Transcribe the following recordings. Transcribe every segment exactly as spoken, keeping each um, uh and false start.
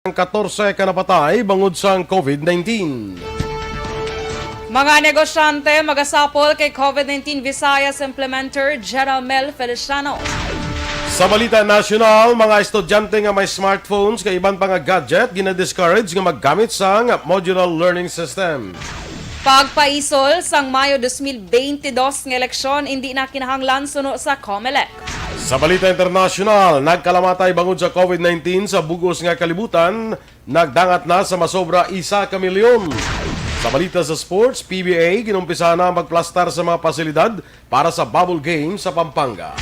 Ang katorse ka napatay bangod sang covid nineteen. Mga negosyante magasapol kay covid nineteen Visayas implementer General Mel Feliciano. Sa balita nasyonal, mga estudyante nga may smartphones kag iban pa nga gadget gina-discourage nga maggamit sang modular learning system. Pagpaisol sang Mayo dos mil bente dos nga eleksyon indi na kinahanglan suno sa Comelec. Sa balita internasyonal, nagkalamatay bangod sa covid nineteen sa bug-os nga kalibutan, nagdangat na sa masobra isa ka milyon. Sa balita sa sports, P B A ginumpisahan na ang pagplastar sa mga pasilidad para sa bubble game sa Pampanga.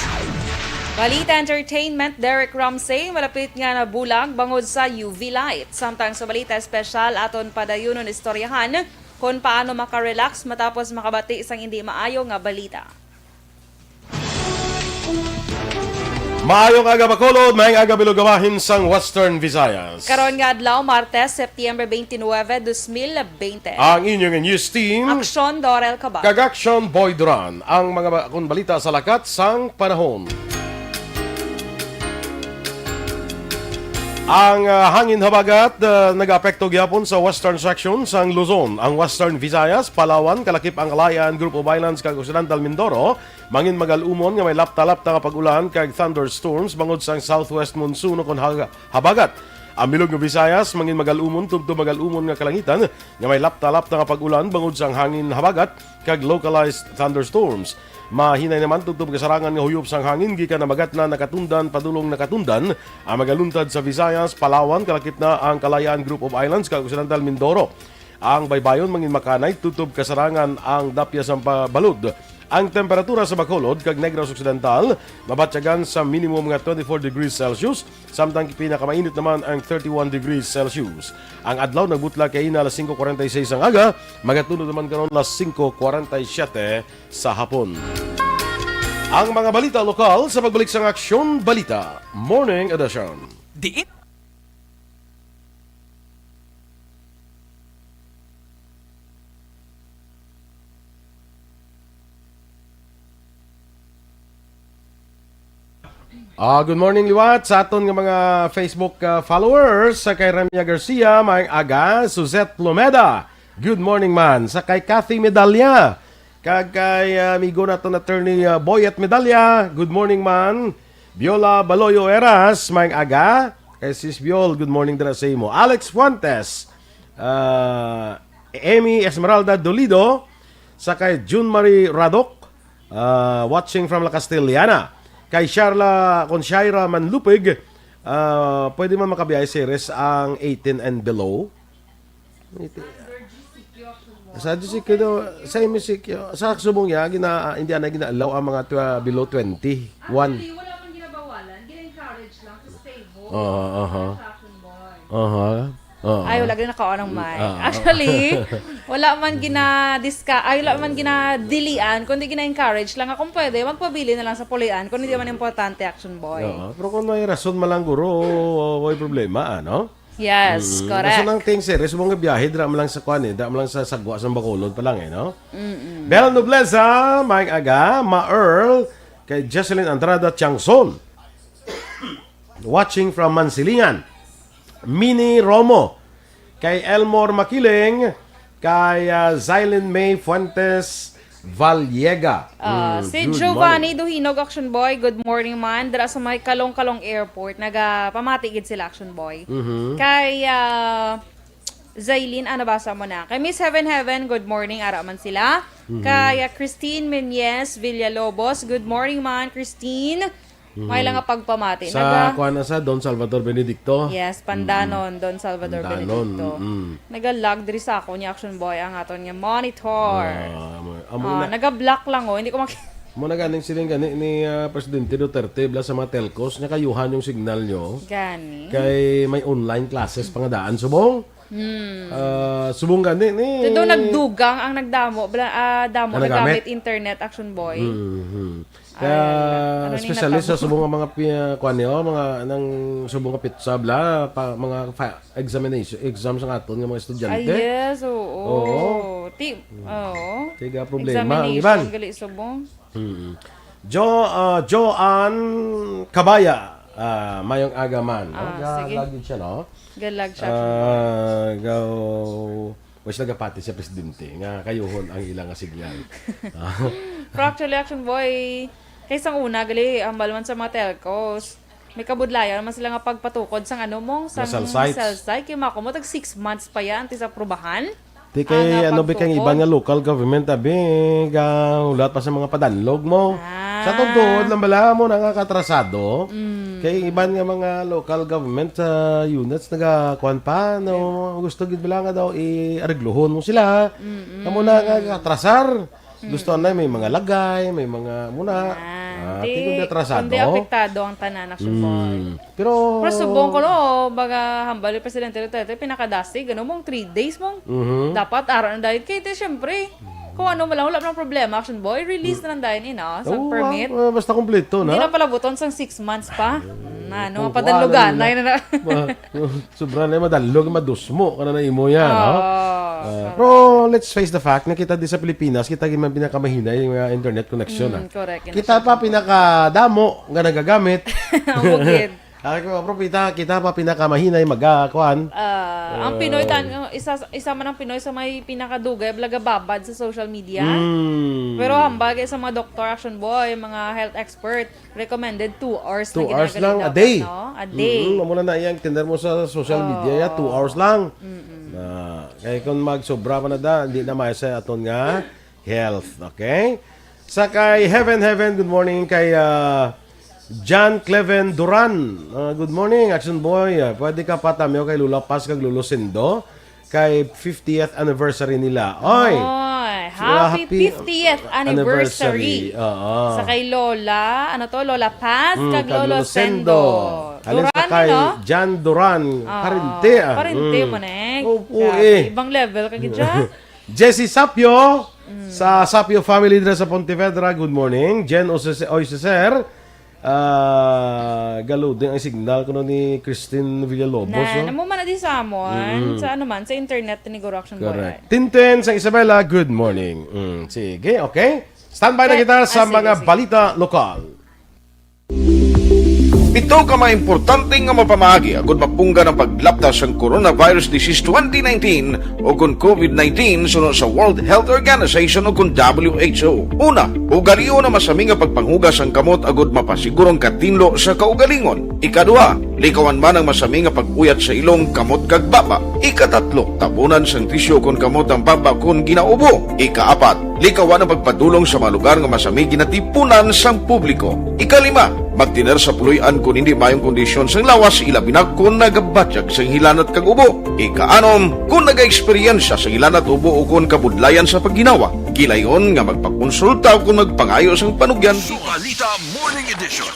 Balita entertainment, Derek Ramsay malapit nga nabulag bangod sa U V light. Samtang sa balita espesyal, aton padayunon istoryahan kon paano makarelax matapos makabati sang indi maayo nga balita. Maayong aga, Bacolod. Maayong aga, Bilog, bahin sang Western Visayas. Karon nga adlaw, Martes, September twenty-nine, dos mil bente. Ang inyong news team, Aksyon Dorel Cabal kag Aksyon Boy Duran. Ang mga ba-, kung balita sa lakat sang panahon. Ang, ah, hangin habagat, ah, nag-apekto gyapon sa western section sang Luzon, ang Western Visayas, Palawan, kalakip ang Kalayaan Group of Islands kag Occidental Mindoro. Mangin magal-umon nga may lapta-lapta nga pag-ulan kag thunderstorms bangod sang southwest monsoon ukon ha-, habagat. Ang Bilog nga Visayas, mangin magal-umon tubtob magal-umon nga kalangitan nga may lapta-lapta nga pag-ulan bangod sang hangin habagat kag localized thunderstorms. Mahinay naman tubtob kasarangan nga huyop sang hangin gikan habagat na nakatundan padulong nakatundan ang magaluntad sa Visayas, Palawan, kalakip na ang Kalayaan Group of Islands kag Occidental Mindoro. Ang baybayon mangin makanay tubtob kasarangan ang dapya sang pabalod. Ang temperatura sa Bacolod kag Negros Occidental mabatyagan sa minimum nga twenty-four degrees Celsius, samtang pinakamainit naman ang thirty-one degrees Celsius. Ang adlaw nagbutla kay ina alas singko kwarenta y seis ang aga, magatunod naman karon alas singko kwarenta y siyete sa hapon. Ang mga balita lokal sa pagbalik sang Aksyon Balita Morning Edition. Diin Ah, good morning liwat sa aton nga mga Facebook, ah, followers. Sa kay Remia Garcia, maayong aga. Suzette Plomeda, good morning man. Sa kay Cathy Medalla, kag kay, ah, amigo naton attorney, ah, Boyet Medalla, good morning man. Viola Baloyo Eras, maayong aga. Kay Sis Viol, good morning dira sa imo. Alex Fuentes, ah, Emmy Esmeralda Dolido, sa kay June Marie Radok, ah, watching from La Castellana. Kay Sharla, kon Shaira Manlupig, ah, pwede man makabiyahe si Res ang eighteen and below. Sa G C Q daw, sa M C Q, sa subong niya, gina, hindi na gina-allow ang mga tw-, below twenty-one. Actually, wala man ginabawalan, gina-encourage lang to stay home. Oo, aha. Sa Action Boy. Aha. Oo. Ay, wala gid nakaon ang mic. Ah. Actually, wala man ginadiska-, ay, wala man ginadilian, kundi gina-encourage lang nga kung pwede, magpabili na lang sa pulian, kung hindi man importante, Action Boy. Oo. Pero kung may rason man lang, guro, may problema, ano? Yes, mm, correct. Kaso lang, ting, sir, is mong biyahe, dira mo lang sa kwan eh, dira mo lang sa sagwa sa Bacolod pa lang eh, no? Mm-mm. Bel Nobleza, maayong aga, Ma Earl, kay Jocelyn Andrada Tiangson. Watching from Mansilingan. Mini Romo, kay Elmore Makiling, kay, ah, Xylene May Fuentes Valiega. Ah, mm, si good Giovanni morning. Duhinog, Action Boy, good morning man. Dira sa may Calong-Calong Airport, nagapamati gid sila, Action Boy. Mhm. Kay, ah, Zaylin, ah, nabasa mo na. Kay Miss Heaven Heaven, good morning, ara man sila. Mhm. Kay, ah, Christine Menyes Villalobos, good morning man, Christine. Mhm. May lang nga pagpamati. Sa Naga- kuwan na sa Don Salvador Benedicto? Yes, Pandanon, mm, Don Salvador Pandanon, Benedicto. Mm. Nagalag diri sa ako ni Action Boy ang aton nga monitor. Ah, amo, amo Ah, na. Naga-block lang, oh. Hindi ko mak- Mo na ganing siling gani ni, ah, Presidente Duterte, bla sa mga telcos, niya kayuhan yung signal nyo. Gani. Kay may online classes pa nga daan, subong. Hmm. Ah, subong gani ni. Todo nagdugang ang nagdamo, bla-, ah, damo Ang nagamit? Nagamit internet, Action Boy. Mhm. Ay, kaya, ano ni especially sa natabo? Subong nga mga pi-, kuwan niyo, mga nang subong nga pizza, bla, pa, mga fa-, examination, exam sa aton nga mga estudyante. Ay, yes, oo. Oo. Ti-, oo. Kaya problema ang Examination, iban. Gali subong. Mm. Jo-, ah, Joanne Cabaya, ah, mayong aga man. Ah, oh, sige. Lagi siya, no? Galag siya, Action Boy. Ah, gaw-, wa sila gapati sa presidente nga kayuhon ang ila nga signal. Ah. Pero actually, Action Boy, kay sang una, gali, hambal man sa mga telcos, may kabudlayan man sila nga pagpatukod sang ano mo, Nga sang cell sites. cell site. Kay mako mo, tag six months pa yan, antes aprubahan. Di kay, Ang, ah, ano, bi kay pagtukod. Iban nga local government, abi, ga-, hulat pa sa mga padanlog mo. Ah. Sa tuod lang bala mo nakakatrasado. Mm. Kay iban nga mga local government, ah, units, nagakuan pa, no, gusto gid bala nga daw i-areglohon mo sila. Mm-mm. Amo na nga katrasar. Gusto na may mga lagay, may mga muna. Ah, Ah, di, di ko na atrasado. Kundi apektado ang tanan, Action Boy. Mm. Pero Pero subong ko, no, baga hambal ni Presidente Duterte, pinakadasig, ano, mong three days mong Mhm. dapat araw na dahil. Kaya, di, syempre, kung ano, wala, wala nang problema, Action Boy, release na lang dahil, ina, sa Oo, permit. ah, ah, basta kompleto na. Hindi na pala buton sang six months pa. Na, ano, kung mapadalog kuha na na, nila. yun na. Ma-, sobra na yung madalog, madusmo ka na na imo yan, no? Oo, Ah, correct. Pero let's face the fact, na kita di sa Pilipinas, kita gid man pinakamahinay yung, ah, internet connection, Mm, ah. correct, yun Kita na pa siya. pinakadamo nga nagagamit. Ang bukid. Ay, ko, bro, kita, kita pa pinakamahinay mag, ah, kuan. Ah, ang Pinoy, Ah. tan-, isa, isa man ang Pinoy sa may pinakadugay, nagababad sa social media. Mm. Pero hambal kay sa mga doktor, Action Boy, mga health expert, recommended two hours Two na hours lang a ginagalinaw, day. no? A day. Mm-mm, amo na na iyang tender mo sa social Oo. media, ya, two hours lang. Mm-mm. Na, kay kung magsobra pa na da, hindi na may sa aton nga health, okay? Sa kay Heaven, Heaven, good morning. Kay, ah, John Cleven Duran, ah, good morning, Action Boy. Ah, pwede ka patamyo kay Lola Paz kag Lolo Sendo kay fiftieth anniversary nila. Oy! Oy, Sila happy happy fiftieth anniversary. anniversary. Oo. Sa kay Lola, ano to, Lola Paz, Mm, kag kag Lolo Lolo Sendo. Sendo. Halin sa Duran, kay no? John Duran, Oo, Parente, ah. Parente Mm. mo, Nek. Opo, Grabe, eh. ibang level ka gid siya. Jessie Sapio, Mm. sa Sapio family dira sa Pontevedra, good morning. Jen Oise-, Oiseser, ah, galuding ang signal kuno ni Christine Villalobos, Na, no? namo man na di sa amon, Mm. sa ano man, sa internet ni Guro Action Boy. Correct. Tintin sa Isabela, good morning. Mm, sige, okay. Standby na Okay. kita sa Ah, sige, mga sige. balita lokal. Pito ka mga importante nga mapamaagi agud mapunggan ang paglapta sang coronavirus disease twenty nineteen o kon covid nineteen suno sa World Health Organization o kon W H O. Una, ugalion ang masami nga pagpanghugas sang kamot agud mapasiguro ang katinlo sa kaugalingon. Ikaduha, likawan man ang masami nga pag-uyat sa ilong, kamot kag baba. Ikatatlo, tabunan sang tisyu kon kamot ang baba kon ginaubo. Ikaapat, likawan ang pagpadulong sa mga lugar nga masami ginatipunan sang publiko. Ikalima, magtiner sa puloy-an kon hindi maayong kondisyon sang lawas, ilabi na kon nagabatyag sang hilanat kag ubo. Ikaanom, kon nagaeksperyensya sang hilanat, ubo, o kon kabudlayan sa pagginawa, gilayon nga magpakonsulta o kon magpangayo sang panugyan. Balita Morning Edition.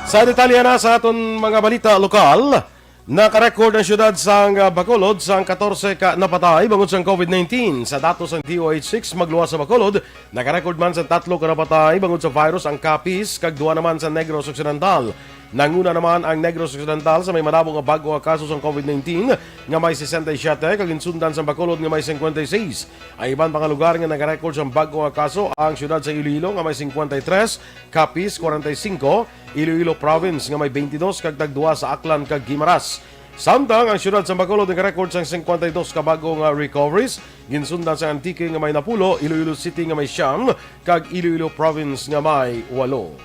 Sa detalye na sa aton mga balita lokal, nakarecord ang siyudad sang, ah, Bacolod sang katorse ka napatay bangod sang covid nineteen. Sa datos sang D O H six, magluwas sa Bacolod, nakarecord man sang tatlo ka napatay bangod sa virus ang Capiz, kag duha naman sa Negros Occidental. Nanguna naman ang Negros Occidental sa may manabo nga bag-o nga kaso sang covid nineteen nga may sesenta y siyete, kag ginsundan sang Bacolod nga may singkwenta y seis. Ang iban pa nga lugar nga nagarecord sang bag-o nga kaso, ang siyudad sa Iloilo nga may singkwenta y tres, Capiz, kwarenta y singko, Iloilo Province nga may bentidós, kag tagduha sa Aklan kag Guimaras. Samtang ang siyudad sa Bacolod nagarecord sang singkwenta y dos ka bag-o nga recoveries, ginsundan sa Antique nga may napulo, Iloilo City nga may siyam, kag Iloilo Province nga may walo.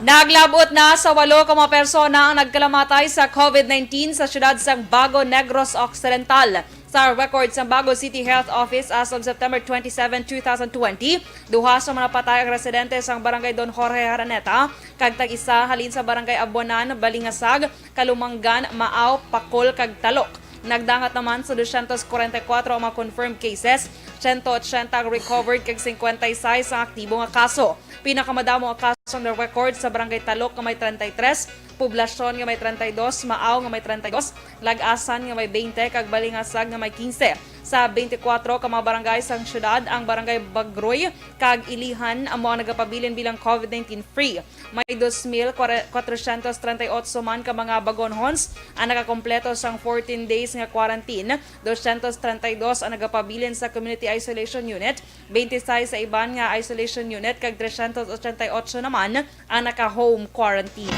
Naglabot na sa walo ka mga persona ang nagkalamatay sa covid nineteen sa siyudad sang Bago, Negros Occidental. Sa record sang Bago City Health Office, as of September twenty-seven, two thousand twenty, duha sa mga napatay ang residente sang Barangay Don Jorge Araneta, kag tag-isa halin sa Barangay Abuanan, Balingasag, Kalumanggan, Maaw, Pakol, kag Talok. Nagdangat naman sa dosyentos kwarenta y kuwatro ang mga confirmed cases, siyento otsenta ang recovered, kag singkwenta y sais ang aktibo nga kaso. Pinakamadamo ang kaso nga record sa Barangay Talok nga may treinta y tres, Poblacion nga may treinta y dos, Maaw nga may treinta y dos, Lag-asan nga may twenty, kag Balingasag nga may quince. Sa twenty-four ka mga barangay sang siyudad, ang Barangay Bagroy kag Ilihan amo ang nagapabilin bilang COVID nineteen free. May dos mil kwatrocientos treinta y ocho man ka mga bagonhons ang nakakompleto sang fourteen days nga quarantine, doscientos treinta y dos ang nagapabilin sa community isolation unit, twenty-six sa iban nga isolation unit, kag trescientos ochenta y ocho naman ang naka-home quarantine.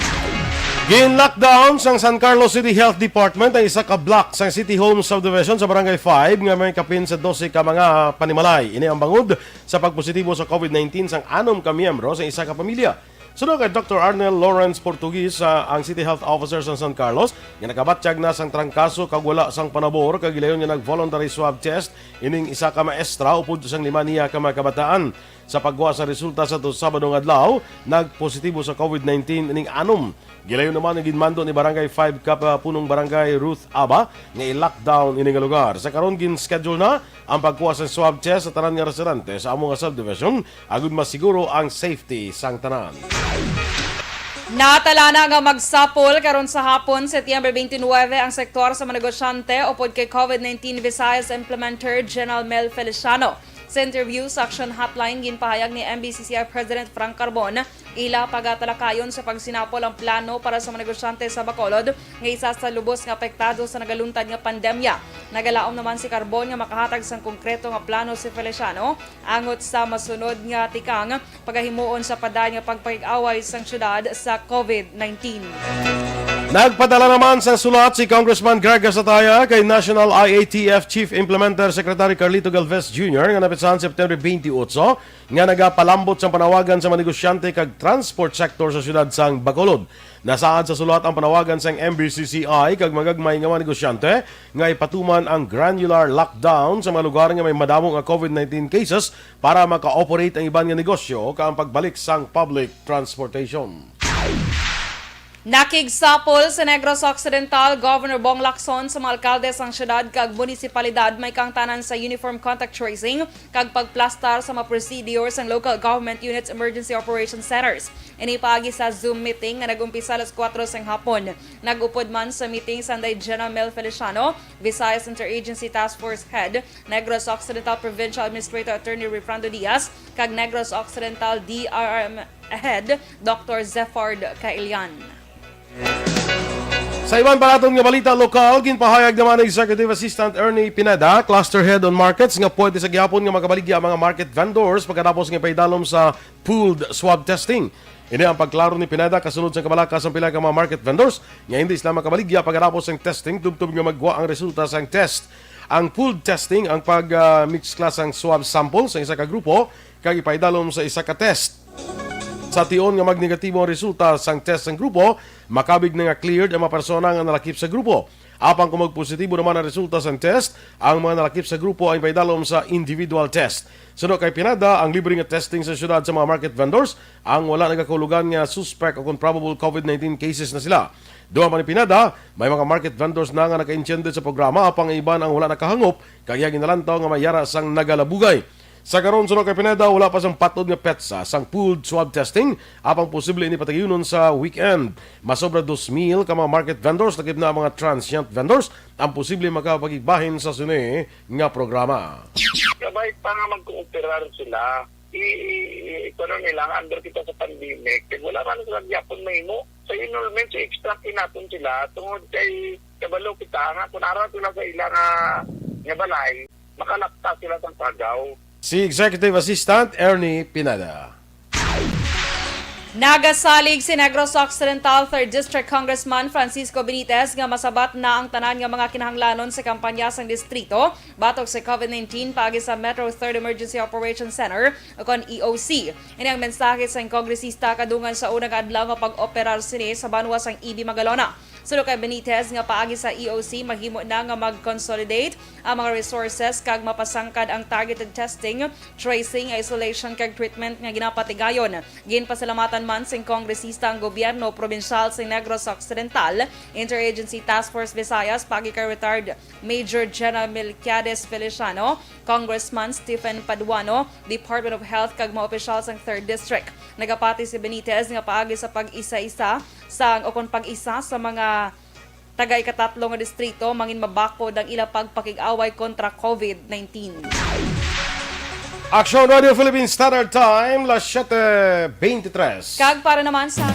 Gin-lockdown sang San Carlos City Health Department ang isa ka block sang City Home Subdivision sa Barangay five nga may kapin sa dose ka mga panimalay. Ini ang bangod sa pagpositibo sa COVID nineteen sang anom ka miyembro sa isa ka pamilya. Suno kay Doktor Arnel Lawrence Portuguese, ah, ang City Health Officer sa San Carlos, nga nakabatyag na sang trangkaso kag wala sang panabor, kag gilayon nga nag-voluntary swab test ining isa ka maestra upod sang lima niya ka mga kabataan. Sa pagkuha sa resulta sa to Sabado nga adlaw, nagpositibo sa COVID nineteen ining anom. Gilayon naman nga ginmando ni Barangay five Kapunong Barangay Ruth Aba nga i-lockdown ini nga lugar. Sa karon, gin-schedule na ang pagkuha sa swab test sa tanan nga residente sa amo nga subdivision agud masiguro ang safety sang tanan. Natala na nga magsapol karon sa hapon, Setyembre twenty-nine, ang sektor sa mga negosyante upod kay COVID nineteen Visayas Implementer General Mel Feliciano. Sa interview sa Action Hotline, ginpahayag ni M B C C I President Frank Carbon, ila pagatalakayon sa pagsinapol ang plano para sa mga negosyante sa Bacolod nga isa sa lubos nga apektado sa nagaluntad nga pandemya. Nagalaom naman si Carbon nga makahatag sang konkreto nga plano si Feliciano angot sa masunod nga tikang pagahimuon sa padayon nga pagpakig-away sang syudad sa COVID nineteen. Nagpadala naman sang sulat si Congressman Greg Gasataya kay National I A T F Chief Implementer Secretary Carlito Galvez Junior nga napitsahan September twenty-eight nga nagapalambot sang panawagan sa mga negosyante kag transport sector sa siyudad sang Bacolod. Nasaad sa sulat ang panawagan sang M B C C I kag magagmay nga mga negosyante nga ipatuman ang granular lockdown sa mga lugar nga may madamo nga COVID nineteen cases para maka-operate ang iban nga negosyo kag ang pagbalik sang public transportation. Nakigsapol sa Negros Occidental Governor Bong Lacson sa mga alkalde sang siyudad kag munisipalidad may kaangtanan sa uniform contact tracing kag pagplastar sa mga procedure sang local government units emergency operation centers. Ini paagi sa Zoom meeting nga nag-umpisa alas kuwatro sang hapon. Nag-upod man sa meeting si General Mel Feliciano, Visayas Interagency Task Force Head, Negros Occidental Provincial Administrator Attorney Refrando Diaz, kag Negros Occidental D R M Head, Doctor Zeffard Cailian. Sa iban pa naton nga balita lokal, ginpahayag naman ni Executive Assistant Ernie Pineda, Cluster Head on Markets, nga pwede sa gihapon nga makabaligya ang mga market vendors pagkatapos nga ipaidalom sa pooled swab testing. Ini ang pagklaro ni Pineda kasunod sa kabalaka sang pila ka mga market vendors nga hindi sila makabaligya pagkatapos sang testing tubtob nga magwa ang resulta sang test. Ang pooled testing ang pag, ah, mix class sang swab sample sa isa ka grupo kag ipaidalom sa isa ka test. Sa tion nga magnegatibo ang resulta sang test sang grupo, makabig na nga cleared ang mga persona nga nalakip sa grupo. Apang kung magpositibo naman ang resulta sang test, ang mga nalakip sa grupo ay paidalom sa individual test. Suno kay Pineda, ang libre nga testing sa siyudad sa mga market vendors ang wala nagakahulugan nga suspect o kon probable COVID nineteen cases na sila. Dugang pa ni Pineda, may mga market vendors na nga naka-intended sa programa apang ang iban ang wala nakahangop kag iya ginalantaw nga may yara sang nagalabugay. Sa karon, suno kay Pineda, wala pa sang patod nga petsa sang pooled swab testing, apang posible ini patagayunon sa weekend. Masobra dos mil ka mga market vendors, lakip na ang mga transient vendors, ang posible makapakigbahin sa sini nga programa. Kabay pa nga magkooperar sila, i, i, i, ano nila, nga under kita sa pandemic, kag wala man sila gyapon mahimo. Sa enrollment, so extract naton sila, tungod kay kabalo kita nga kung ara sila sa ila nga, nga balay, makalapta sila sang pagaw. Si Executive Assistant Ernie Pineda. Nagasalig si Negros Occidental Third District Congressman Francisco Benitez nga masabat na ang tanan nga mga kinahanglanon sa kampanya sang distrito batok sa COVID nineteen paagi sa Metro Third Emergency Operation Center, o kon E O C. Ini ang mensahe sang kongresista kadungan sa una nga adlaw nga pag-operar sini sa banwa sang E B Magalona. Suno kay Benitez nga paagi sa E O C, mahimo na nga mag-consolidate ang mga resources kag mapasangkad ang targeted testing, tracing, isolation kag treatment nga ginapatigayon. Ginpasalamatan man sing kongresista ang gobyerno probinsyal sa Negros Occidental, Interagency Task Force Visayas paagi kay retired Major General Melquiades Feliciano, Congressman Stephen Paduano, Department of Health kag mga opisyal sang Third District. Nagapati si Benitez nga paagi sa pag-isa-isa sang, o kon pag-isa sa mga Taga ikatatlo nga distrito mangin mabakod ang ila pagpakig-away kontra COVID nineteen. Action Radio Philippine Standard Time, las siete veintitrés. Kag para naman sa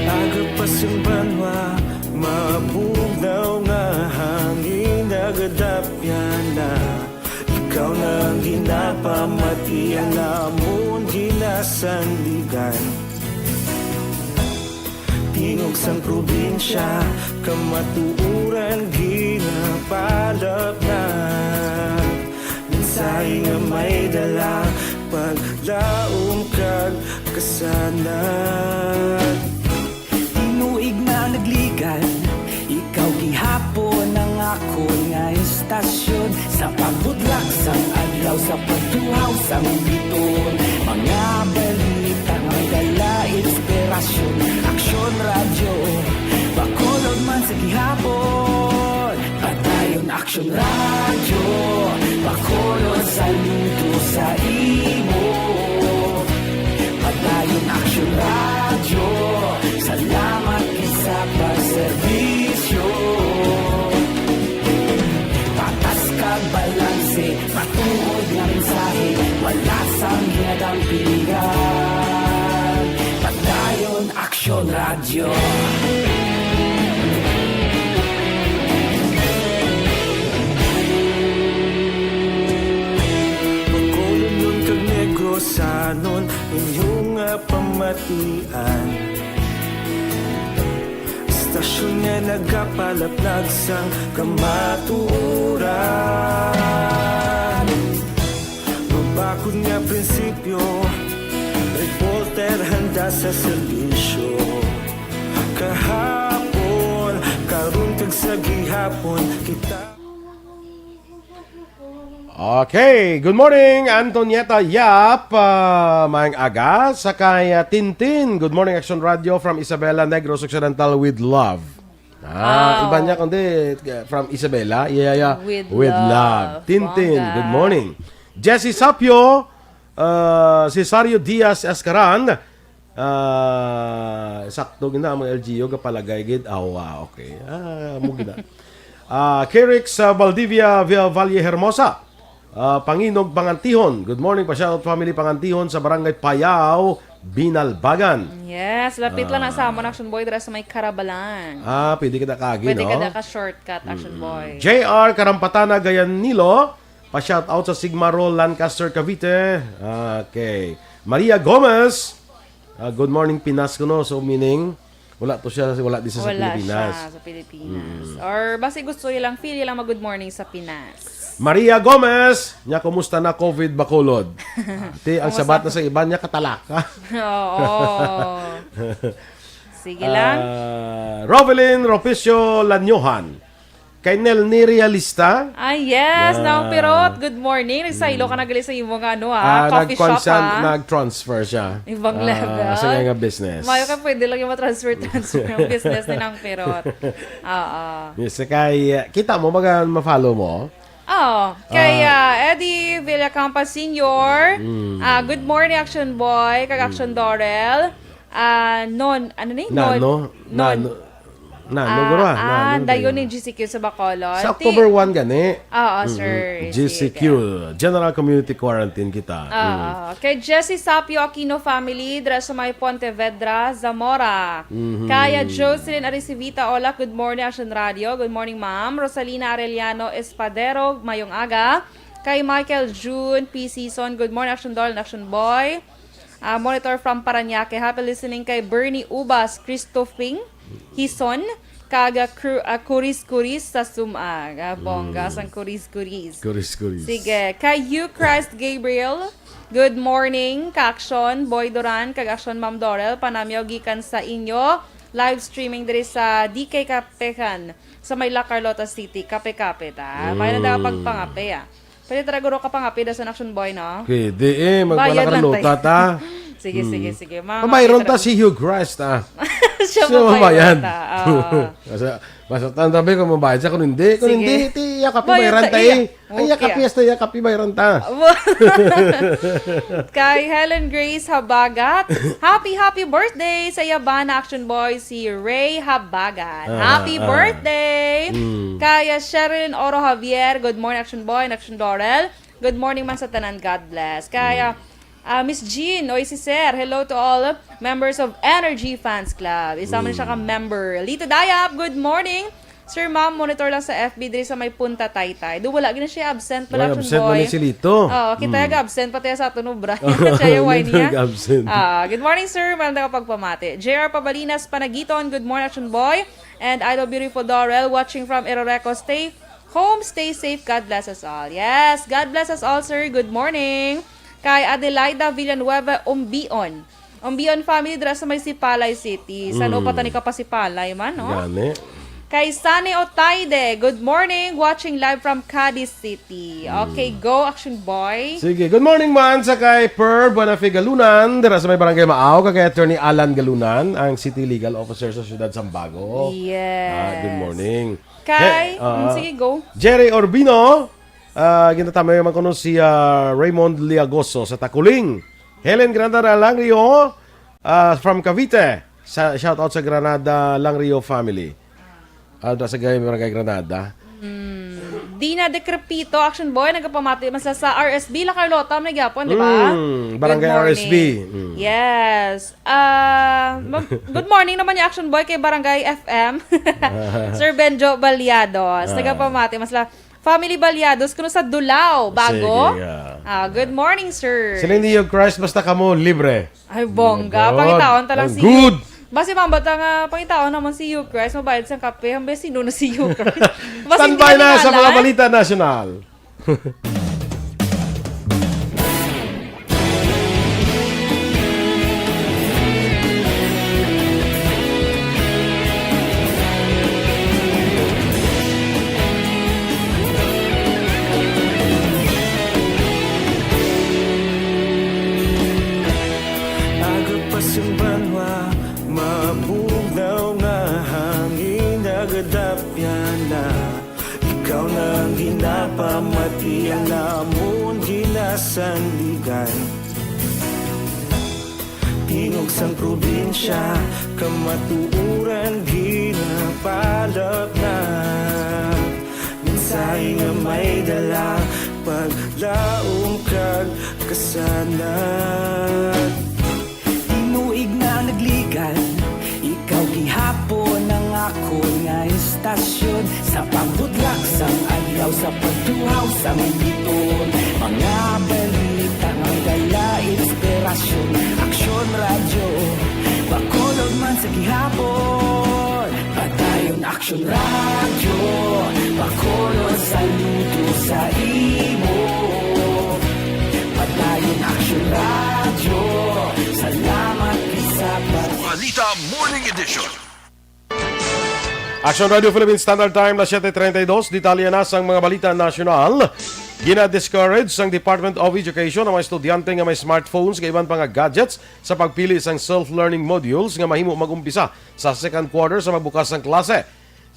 Agapas ang banwa, mabugnaw nga hangin, nagadapyan na. Ikaw na ang ginapamati, ang amon ginasandigan. Tingog sang probinsya, kamatuoran ginapalapnat. Mensahe nga may dala, paglaom kag kasanag. Tinuig na nagligan, ikaw gihapon ang akon nga istasyon. Sa pagbudlak sang adlaw, sa pagtuhaw sang biton, mga balita may dala inspirasyon. Aksyon Radyo, Bacolod man sa gihapon. Padayon Aksyon Radyo, Bacolod, saludo sa imo. Padayon Aksyon Radyo, salamat gid sa pagserbisyo. Patas kag balanse, matuod nga mensahe, wala sang ginadampigan. Padayon Aksyon Radyo. Bacolodnon kag Negrosanon, inyo nga pamatian. Istasyon nga nagapalaplag sang kamatuoran. Mabakod nga prinsipyo, reporter handa sa serbisyo. Kahapon, karon kag sa gihapon, kita. Okay, good morning, Antonieta Yap. Ah, maayong aga sa kay, ah, Tintin. Good morning, Action Radio from Isabela, Negros Occidental, with love. Ah, Oh. iba niya kundi, ah, from Isabela. Yeah, yeah. With With love. love. Tintin, Bongga. Good morning. Jesse Sapio, ah, Cesario Diaz Escaran, ah, sakto gina ang mga L G U, kapalagay gid. Ah, wow, okay. Ah, mo gina. Ah, Kerix, ah, Valdivia, Via Valle Hermosa. Ah, Panginog Pangantihon. Good morning, pa shoutout family Pangantihon sa Barangay Payao, Binalbagan. Yes, lapit lang na sa Ah. amon, Action Boy, dira sa may Karabalan. Ah, pwede kita kaagi, Pwede no? ka na ka-shortcut, Action Mm. Boy. J R Karampatana Gayanilo, pa-shoutout sa Sigma Roll Lancaster, Cavite. Okay. Maria Gomez, ah, good morning, Pinas, kuno. So, meaning, wala to siya, wala di siya sa Wala Pilipinas. siya sa Pilipinas. Mm. Or basi gusto niya lang, feel niya lang mag-good morning sa Pinas. Maria Gomez, nya, kumusta na COVID Bacolod? Ti, ang Kumusta? sabat na sa iban niya, katalaka. Oo. Sige lang. Ah, Rovelyn Ropicio Lanyohan. Kay Nel Ni Realista. Ah, yes, Ah. Naong Pirot. Good morning. Nagsaylo ka Mm. na gali sa imo nga, ano, ah, Ah, coffee shop, nag-consent, ah. nag-transfer siya. Ibang Ah, level. sa kanya nga business. Mayo ka, pwede lang yung ma-transfer, transfer ang business ni Naong Pirot. Oo. Yes, kay, kita mo, baga ma-follow mo? Oh, kay, Ah. ah, Eddie Villacampa Senior. Mm. Ah, good morning, Action Boy, kag Action Mm. Dorel. Ah, non, ano ni? Nano? Non, non. Nano? Nano, Ah, gura? ah, Nano dayon dayon? ni G C Q sa Bacolod. Sa Ti- October one gani. Oo, Mm-mm. sir. G C Q, Sige. General Community Quarantine kita. Oo. Mm. Kay Jesse Sapio Aquino family, dira sa may Pontevedra, Zamora. Mhm. Kaya Jocelyn Aricivita, Olak, good morning, Action Radio. Good morning, ma'am. Rosalina Arellano Espadero, mayong aga. Kay Michael June P. Season, good morning, Action Doll and Action Boy. Ah, monitor from Parañaque. Happy listening kay Bernie Ubas, Christophing Hison, kag, ah, Cru-, ah, Kuris Kuris sa Sumag. Ah, bongga Mm. sang Kuris Kuris. Kuris Kuris. Sige. Kay Euchrist Gabriel, good morning, ka-action, Boy Duran, kag action, Ma'am Dorel, panamyaw gikan sa inyo. Live streaming diri sa D K Kapehan, sa may La Carlota City. Kape-kape ta. May na Mm. daw pagpangape, ah. Pwede talaga ro ka pangape, da sa Action Boy, no? Pwede eh. Bayad lang Magpalakarlota tayo. ta. Sige, sige, sige. Mabayron ta si Hugh Christ, ah. Siya mabayron ta. Basta, basta tanda ba kung mabayad siya, kung hindi, kung hindi, ti, iya ka, mabayad ta, eh. Ay, iya ka, piyesta, iya ka, mabayron ta. Kay Helen Grace Habagat, happy, happy birthday sa iya bana, Action Boy, si Ray Habagat. Happy birthday! Kay Sherilyn Oro Javier, good morning, Action Boy and Action Dorel. Good morning man sa tanan. God bless. Kaya, ah, Miss Jean, oy, si Sir, hello to all members of Energy Fans Club. Isa man siya ka member. Lito Dayap, good morning. Sir, ma'am, monitor lang sa F B diri sa may Punta Taytay. Do, wala gina siya absent, wala, Action Boy. Absent man ni si Lito. Oo, kita ga absent pati sa aton obra. Siya yung why niya. Absent. Ah, good morning, sir. Magandang pagpamati. J R Pabalinas Panagiton, good morning, Action Boy. And Idol Beautiful Dorel, watching from Iroreco. Stay home, stay safe. God bless us all. Yes, God bless us all, sir. Good morning. Kay Adelaida Villanueva Umbion. Umbion family dira sa may Sipalay City. San-o pa tani ka pa Sipalay man, no? Gani. Kay Sunny Otaide, good morning. Watching live from Cadiz City. Okay, go, Action Boy. Sige, good morning man sa kay Per Buenafe Galunan, dira sa may Barangay Maaw, kag kay Attorney Alan Galunan, ang City Legal Officer sa Siyudad Sambago. Yes. Ah, good morning. Kay, He-, ah, mm, sige, go. Jerry Orbino, ah, ginatamay man kuno si, ah, Raymond Liagoso sa Takuling. Helen Granada Langrio, ah, from Cavite. Sa, shout out sa Granada Langrio family. Ah, da sa Gay-, Barangay Granada. Hmm. Dina Decrepito, Action Boy, nagapamati man sa, sa R S B, La Carlota, man gyapon, di ba? Mm, Barangay Good morning. R S B. Mm. Yes. Ah, ma-, good morning naman yung Action Boy kay Barangay F M. Sir Benjo Baliados, Ah. nagapamati man sila. Family Baliados, kuno sa Dulao, Bago. Sige, ah. Ah, good morning, sir. Sila ni Hugh Christ, basta kamo, libre. Ay, bongga. Good. Pangitaon ta lang si Good. Basi mambata nga, pangitaon naman si Hugh Christ, mabayad sang kape, hambe sino na si Hugh Christ. Basi Standby hindi na sa mga nila. Balita nasyonal. Aga pa sing banwa, mabugnaw nga hangin, nagadapyan na. Ikaw na ang ginapamati, ang amon ginasandigan. Tingog sang probinsya, kamatuoran ginapalapnap. Mensahe nga may dala, paglaom kag kasanag. Tinuig na nagligan, ikaw gihapon ang akon nga istasyon. Sa pagbutlak sang adlaw, sa pagtuhaw sang biton, mga balita nga dala inspirasyon. Aksyon Radyo, Bacolod man sa gihapon. Padayon Aksyon Radyo, Bacolod, saludo sa imo. Padayon Aksyon Radyo, salamat gid sa pag- Balita Morning Edition. Action Radio Philippine Standard Time, las siete treinta y dos. Detalye na sang mga balita nasyonal. Gina-discourage sang Department of Education ang mga estudyante nga may smartphones kag iban pa nga gadgets sa pagpili sang self-learning modules nga mahimo mag-umpisa sa second quarter sa magbukas sang klase.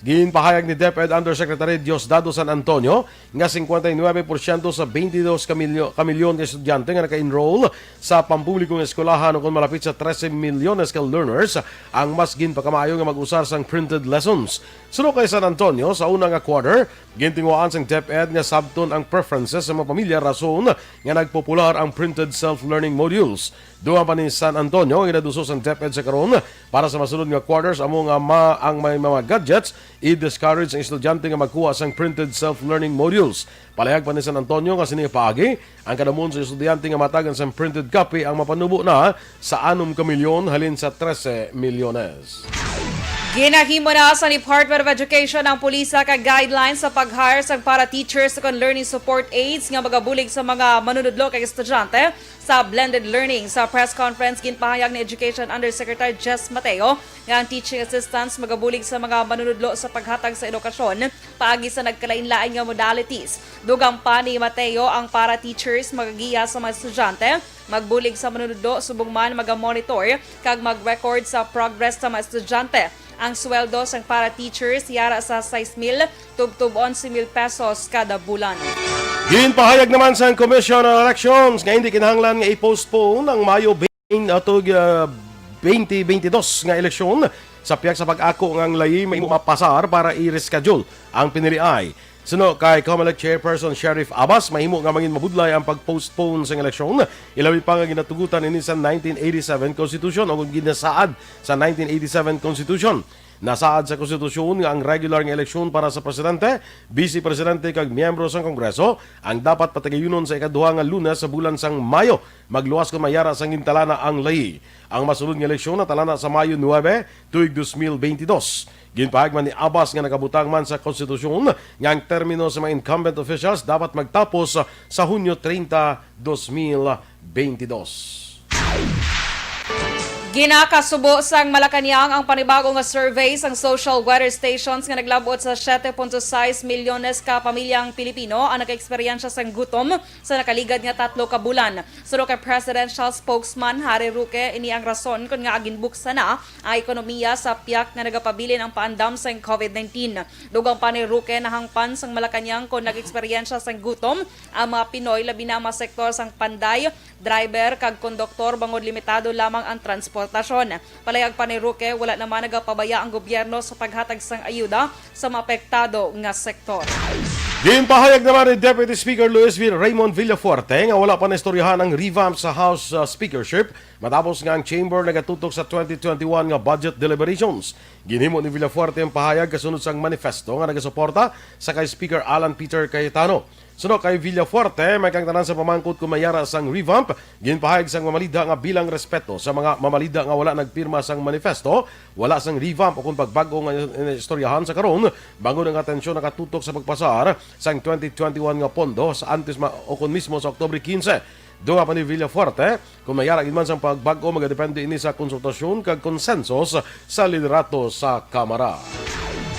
Ginpahayag ni DepEd Undersecretary Diosdado San Antonio nga cincuenta y nueve por ciento sa veintidós ka milyo-, ka milyon ka estudyante nga naka-enroll sa pampublikong eskwelahan, ukon malapit sa trese milyones ka learners, ang mas ginpakamaayo nga mag-usar sang printed lessons. Suno kay San Antonio, sa una nga quarter, gintinguhaan sang DepEd nga sabton ang preferences sa mga pamilya, rason nga nagpopular ang printed self-learning modules. Dugang pa ni San Antonio, ginaduso sang DepEd sa karon para sa masunod nga quarters amo nga ma-, ang may mga gadgets i-discourage ang estudyante nga magkuha sang printed self-learning modules. Palihag pa ni San Antonio nga sini paagi, ang kadamon sa estudyante nga matagan sang printed copy ang mapanubo na sa anom ka milyon halin sa trese milyones. Ginahimo na sa Department of Education ang polisa ka guidelines sa pag-hire sang para teachers ug learning support aides nga magabulig sa mga manunudlo kag estudyante sa blended learning. Sa press conference, ginpahayag ni Education Undersecretary Jess Mateo nga ang teaching assistants magabulig sa mga manunudlo sa paghatag sa edukasyon paagi sa nagkalainlain nga modalities. Dugang pa ni Mateo, ang para teachers magagiya sa mga estudyante Magbulig sa manunodlo subong man magamonitor kag mag-record sa progress sa mga estudyante. Ang sweldo sang para teachers yara sa sais mil tubtob onse mil pesos kada bulan. Ginpahayag naman sang Commission on Elections nga hindi kinahanglan nga i-postpone ang Mayo twenty, uh, tug, uh, twenty twenty-two nga eleksyon sa pihak sa pag-ako nga ang layi may mapasar para i-reschedule ang piniliay. Suno kay Comelec Chairperson Sheriff Abbas, mahimo nga mangin mabudlay ang pag-postpone sang eleksyon, ilabi pa nga ginatugutan ini sa nineteen eighty-seven Constitution o ginasaad sa nineteen eighty-seven Constitution. Nasaad sa Konstitusyon nga ang regular nga eleksyon para sa presidente, vice presidente kag miyembro sang Kongreso ang dapat patigayunon sa ikaduha nga Lunes sa bulan sang Mayo, magluwas kon mayara sang gintalana ang layi. Ang masunod nga eleksyon natalana sa Mayo nuebe, tuig dos mil bentidós. Ginpahayag man ni Abbas nga nakabutang man sa konstitusyon nga ang termino sa mga incumbent officials dapat magtapos sa Hunyo treinta, dos mil bentidós. Ginakasubo sang Malacañang ang panibago nga survey sang Social Weather Stations nga naglab-ot sa siete punto sais milyones ka pamilyang Pilipino ang nakaeksperyensya sang gutom sa nakaligad nga tatlo ka bulan. Suno kay Presidential Spokesman Harry Roque, ini ang rason kon ngaa ginbuksan na ang ekonomiya sa pihak nga nagapabilin ang paandam sang COVID nineteen. Dugang pa ni Roque, nahangpan sang Malacañang kon nag-eksperyensya sang gutom ang mga Pinoy, labi na ang mga sektor sang panday, driver, kag konduktor, bangod limitado lamang ang transportasyon. Palayag pa ni Roque, wala naman nagapabaya ang gobyerno sa paghatag sang ayuda sa mga apektado nga sektor. Ginpahayag naman ni Deputy Speaker Luis V-, Raymond Villafuerte nga wala pa naistoryahan ang revamp sa House, uh, speakership matapos nga ang chamber nagatutok sa twenty twenty-one nga budget deliberations. Ginhimo ni Villafuerte ang pahayag kasunod sang manifesto nga nagasuporta sa kay Speaker Alan Peter Cayetano. Suno kay Villafuerte, may kang tanan sa pamangkot kung mayara sang revamp, ginpahayag sang mamalida nga bilang respeto sa mga mamalida nga wala nagpirma sang manifesto, wala sang revamp o kung pagbag-o nga istoryahan sa karon, bangod ang atensyon nakatutok sa pagpasar sang twenty twenty-one nga pondo sa antes ma-, o kon mismo sa Oktubre quince. Dugang pa ni Villafuerte, kung mayara gid man sang pagbag-o, magadepende ini sa konsultasyon kag konsensos sa liderato sa Kamara.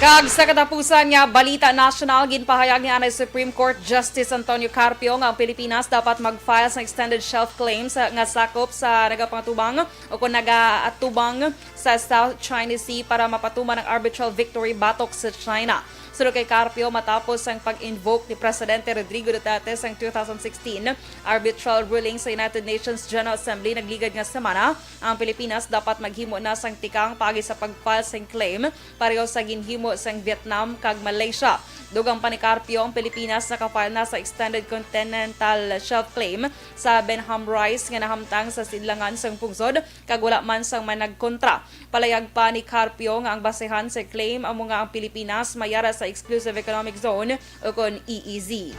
Kag sa katapusan nga balita nasyonal, ginpahayag ni anay Supreme Court Justice Antonio Carpio nga ang Pilipinas dapat mag-file sang extended shelf claim sa, nga sakop sa nagapangatubang o kung nagaatubang sa South China Sea para mapatuman ang arbitral victory batok sa China. Suno kay Carpio, matapos ang pag-invoke ni Presidente Rodrigo Duterte sang two thousand sixteen arbitral ruling sa United Nations General Assembly nagligad nga semana, ang Pilipinas dapat maghimo na sang tikang paagi sa pag-file sang claim, pareho sa ginhimo sang Vietnam kag Malaysia. Dugang pa ni Carpio, ang Pilipinas naka-file na sa extended continental shelf claim sa Benham Rice nga nahamtang sa sidlangan sang pungsod, kag wala man sang may nagkontra. Palayag pa ni Carpio nga ang basehan sa claim amo nga ang Pilipinas mayara sa Exclusive Economic Zone o kon E E Z.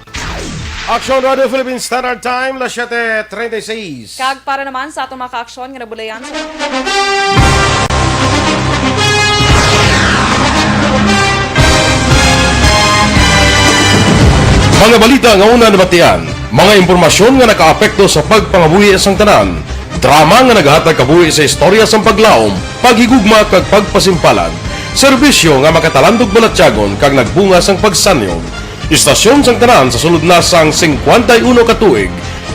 Aksyon Radio Philippine Standard Time, las siete treinta y seis. Kag para naman sa atong mga kaaksyon nga nabulayan sa mga balita nga una nabatian, mga impormasyon nga nakaapekto sa pagpangabuhi sang tanan, drama nga nagahatag kabuhi sa istorya sang paglaom, paghigugma kag pagpasimpalan, serbisyo nga makatalandog balatyagon kag nagbunga sang pagsanyog. Istasyon sang tanan sa sulod na sang singkwenta y uno ka tuig.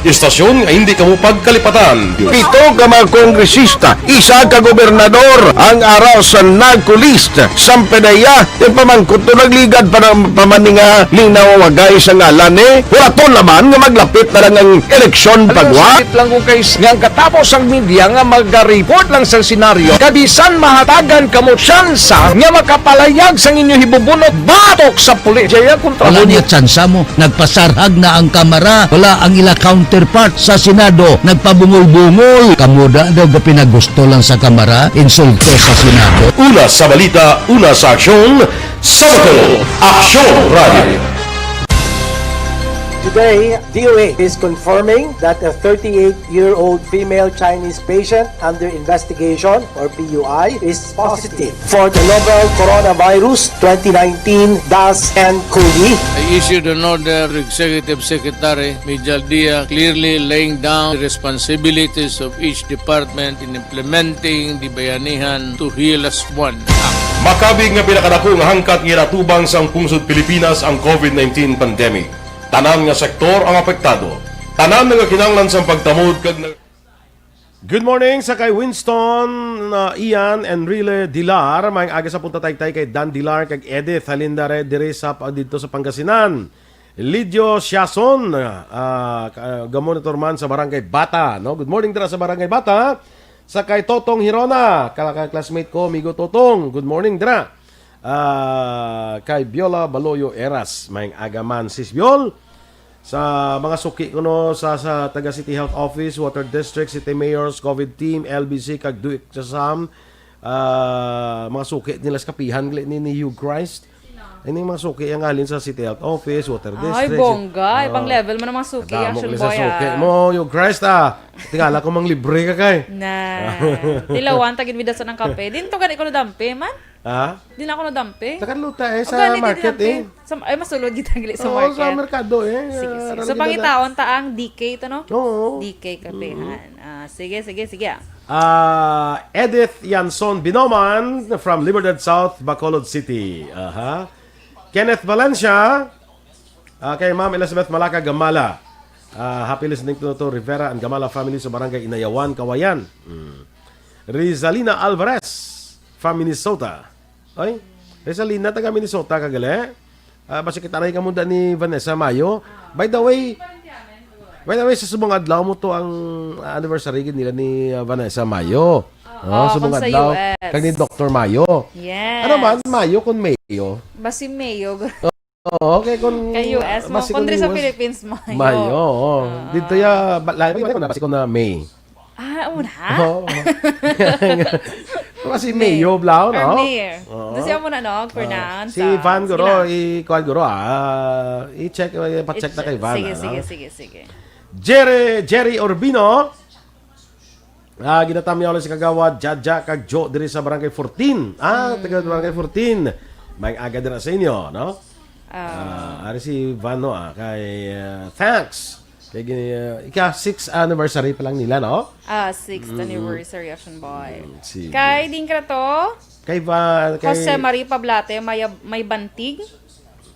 Istasyon nga hindi kamo pagkalipatan. Pito ka mga kongresista, isa ka gobernador ang ara sa NAGCO list. Sampe na iya, yung pamangkot to nagligad pa ng pamaninga linaw wagay sa ngalan ni. Huraton naman nga maglapit na lang ang eleksyon pagwa. Sakit lang ko kay s-, nga ang katapos ang media nga maga-report lang sa senaryo. Kabisan mahatagan kamo tsansa nga makapalayag sang inyo hibubunot batok sa pulis. Jaya kontra Wala niya tsansa mo. Nagpasarhag na ang Kamara. Wala ang ila counterpart sa Senado. Nagpabungol-bungol. Kamo da daw gapinagusto lang sa Kamara. Insulto sa Senado. Una sa balita, una sa aksyon, sa Bato, Aksyon Radio. Today, D O A is confirming that a thirty-eight-year-old female Chinese patient under investigation, or P U I, is positive for the novel coronavirus twenty nineteen dash N cov. I issued an order to Executive Secretary Mijal Dia, clearly laying down the responsibilities of each department in implementing the Bayanihan to Heal As One Act. Makabig nga pinakadako nga hangkat nga ginatubang sang pungsod Pilipinas ang COVID nineteen pandemic. Tanan nga sektor ang apektado. Tanan nga kinahanglan sang pagtamod kag na- Good morning sa kay Winston, uh, Ian, Enrile Dilar. Maayong aga sa punta, Taytay, kay Dan Dilar kag Edith Halindare diri sa pa-, didto sa Pangasinan. Lidio Siason, ah, ka-, gamonitor man sa Barangay Bata, no? Good morning dira sa Barangay Bata. Sa kay Totong Hirona, kala-, ka-, classmate ko, amigo Totong. Good morning dira. Ah, kay Biola Baloyo Eras, maayong aga man, Sis Biol. Sa mga suki kuno sa, sa taga City Health Office, Water District, City Mayors, COVID team, L B C, kag DOIC sa sam, ah, mga suki nila sa kapihan gali ni, ni Hugh Christ. Ini mga suki ang halin sa City Health Office, Water District. Ay, bongga. Ay, pang level mo namang suki, Action Boy, ah. Suki mo, Hugh Christ, ah. Tingala ko mang libre ka kay. Na. Tilawan, tagin mi dason ang kape. Din to gani ko nadampi, man? Ha? Di na ako nadampi. Taga Luta, eh, sa market, eh. Sa, ay, masulod kita gali sa market. Oo, sa merkado, eh. Sige, sige. So, pangitaon ta ang D K to, no? Oo. D K Kapehan. Ah, sige, sige, sige, ah. Ah, Edith Yanson Binoman from Libertad South, Bacolod City. Aha. Kenneth Valencia, ah, kay Ma'am Elizabeth Malaca Gamala. Ah, happy listening to, to Rivera and Gamala family sa Barangay Inayawan, Kawayan. Mm. Rizalina Alvarez from Minnesota. Ay, Rizalina, taga Minnesota ka gali? Ah, basi kita ray ka munda ni Vanessa Mayo. By the way, by the way, sa subong adlaw mo to ang, ah, anniversary gid nila ni, ah, Vanessa Mayo. Oo, subong adlaw. Kag ni Doctor Mayo. Yes. Ano man, Mayo kung Mayo? Basi Mayo. Oo, okay, kung, kay U S mo. Basi kung diri sa Philippines, Mayo. Mayo, oo. Dito ya, ba-, labi ko na, basi ko na May. Ah, una? Oo. Basi Mayo, bla, no? Or May. Oo. Doon siya muna, no? Pronounce. Si Van Guro, i-, kuwan Guro, ah. I-check, eh, pa-check na kay Van, sige, sige, sige, sige. Jerry, Jerry Urbino. Ah, ginatamyaw lang si Kagawad Jaja kag Jo diri sa Barangay fourteen. Ah, taga Barangay fourteen. Maayong aga dira sa inyo, no? Ah, ari si Van, no, ah, kay, ah, thanks. Kay gini, ah, ika sixth anniversary pa lang nila, no? Ah, sixth anniversary, Action Boy. Mm, sige. Kay din ka to? Kay Van, kay Jose Marie Pablate, may, may bantig.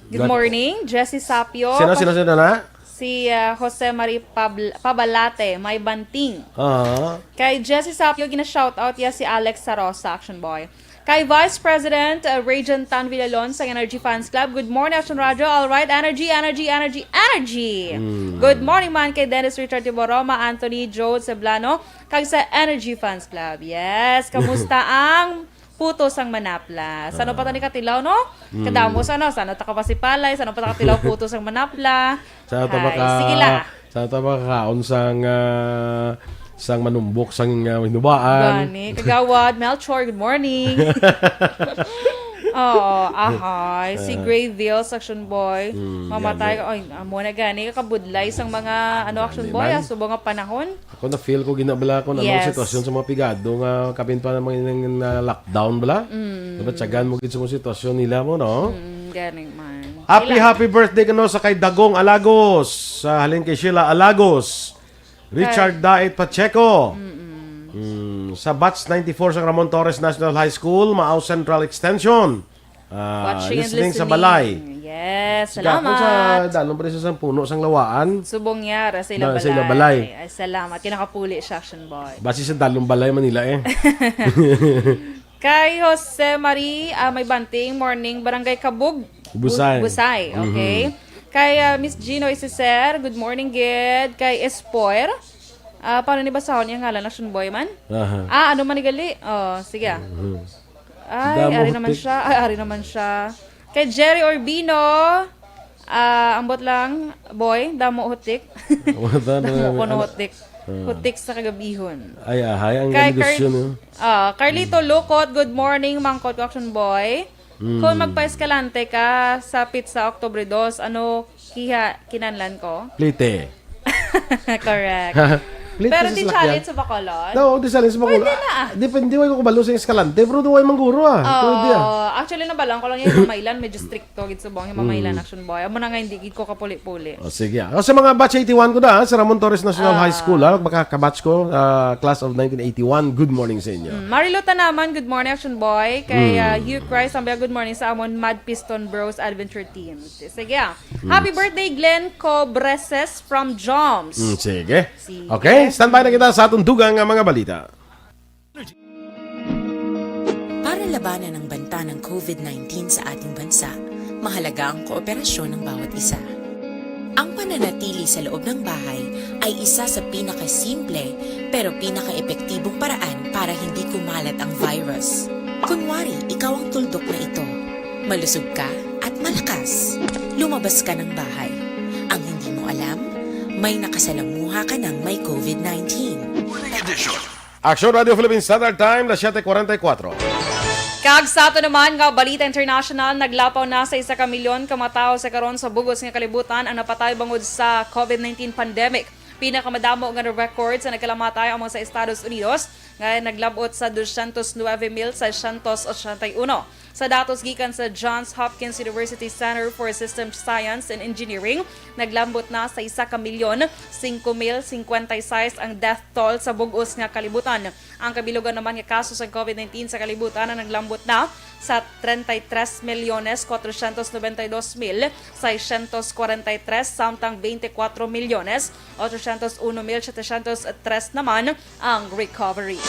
Good morning, Jessie Sapio. Sino, sino, sino na? Si, ah, Jose Marie Pabl-, Pabalate, may banting. Aha. Kay Jessie Sapio, gina-shoutout ya si Alex Sarosa, Action Boy. Kay Vice President, uh, Rajan Tan Villalon sa Energy Fans Club. Good morning, Action Radio. All right, energy, energy, energy, energy. Mm. Good morning man kay Dennis Richard Tiboroma, Anthony Joe Ceblano, kag sa Energy Fans Club. Yes, kamusta ang puto sang manapla? Sano pa ta ni katilaw, no? Mm. Kadamo sa, no? Sano ta kapasipalay? Sano pa ta katilaw puto sang manapla? Sano ta maka-, sige la. Sano ta makakaon sang, ah, sang manumbok sang, ah, hinubaan? Gani. Kagawad Melchor, good morning. Oo, ahay. Si Grayville, Action Boy. Mm, mamatay ka. Ay, amo na gani. Kakabudlay sang mga, ano, Action Boy, ah, subong nga panahon. Ako na-feel ko gina bala kung anong sitwasyon sa mga pigado nga kapin pa naman yung na-lockdown bala. Mm. Dapat tiyagan mo gid sa mga sitwasyon nila mo, no? Mm, ganing man. Happy, happy birthday kano sa kay Dagong Alagos, sa halin kay Sheila Alagos, Richard Dait Pacheco. Mm, sa batch ninety-four sa Ramon Torres National High School, Maao Central Extension. Ah, watching and listening sa balay. Yes, salamat. Sa dalom pa rin sa sang puno sang lawaan. Subong niya, ra sa ila balay. Ay, salamat. Kinakapuli siya, Action Boy. Basi sa dalom balay, Manila eh. Kay Jose Marie, ah, may banting, morning, Barangay Kabug, Bu-, Busay. Busay, okay. Kay, ah, Miss Gino Isiser, good morning, gid. Kay Espoir, ah, paano ni basahon yung ngalan, Action Boy man? Aha. Ah, ano man ni gali? Oh, sige, ah. Ay, ari naman siya. Ay, ari naman siya. Kay Jerry Urbino, ah, ambot lang, boy, damo hutik. Damo ko no hutik. Ah. Hutik sa kagabihon. Ay, ahay, ang negosyo, no? Ah, Carlito Lukot, good morning, Mangkot ko, Action Boy. Mm. Kung magpa-Escalante ka sa pizza October dos, ano kiha kinanlan ko? Plite. Correct. Pero di challenge sa Bacolod? No, di challenge sa Bacolod. Pwede na, ah. Depende, way ko kabalo sa Escalante, pero duway mangguro, ah. Pwede, ah. Actually, nabalaan ko lang yung mamailan, medyo stricto gid subong yung mamailan, Action Boy. Amo na nga, hindi gid ko kapuli-puli. O, sige, ah. O, sa mga batch eighty-one ko na, ah, sa Ramon Torres National High School, ah, makakabatch ko, ah, class of nineteen eighty-one, good morning sa inyo. Mm, Marilu Tanaman, good morning, Action Boy. Kay, ah, Hugh Christ, ang good morning sa amon, Mad Piston Bros Adventure Team. Sige, ah. Happy birthday, Glenn Cobreses from Joms. Mm, sige. Okay, Standby na kita sa atong dugang nga mga balita. Para labanan ang banta ng covid nineteen sa ating bansa, mahalaga ang kooperasyon ng bawat isa. Ang pananatili sa loob ng bahay ay isa sa pinakasimple pero pinakaepektibong paraan para hindi kumalat ang virus. Kunwari, ikaw ang tuldok na ito. Malusog ka at malakas. Lumabas ka ng bahay. Ang hindi mo alam, may nakasalamuha ka ng may covid nineteen. Action Radio Philippines Standard Time, las siete cuarenta y cuatro. Kag sa ato naman nga balita international, naglapaw na sa isa ka milyon ka matawo sa karon sa bug-os nga kalibutan ang napatay bangod sa covid nineteen pandemic. Pinakamadamo nga record sa nagkalamatay amo sa Estados Unidos, nga naglab-ot sa dosyentos nuebe mil seiscientos ochenta y uno. Sa datos gikan sa Johns Hopkins University Center for System Science and Engineering, naglab-ot na sa isa ka milyon, singko mil singkwenta y seis ang death toll sa bug-os nga kalibutan. Ang kabilugan naman nga kaso sa covid nineteen sa kalibutan ang naglab-ot na sa treinta y tres milyones cuatrocientos noventa y dos mil seiscientos cuarenta y tres, samtang veinticuatro milyones ochocientos uno mil setecientos tres naman ang recovery.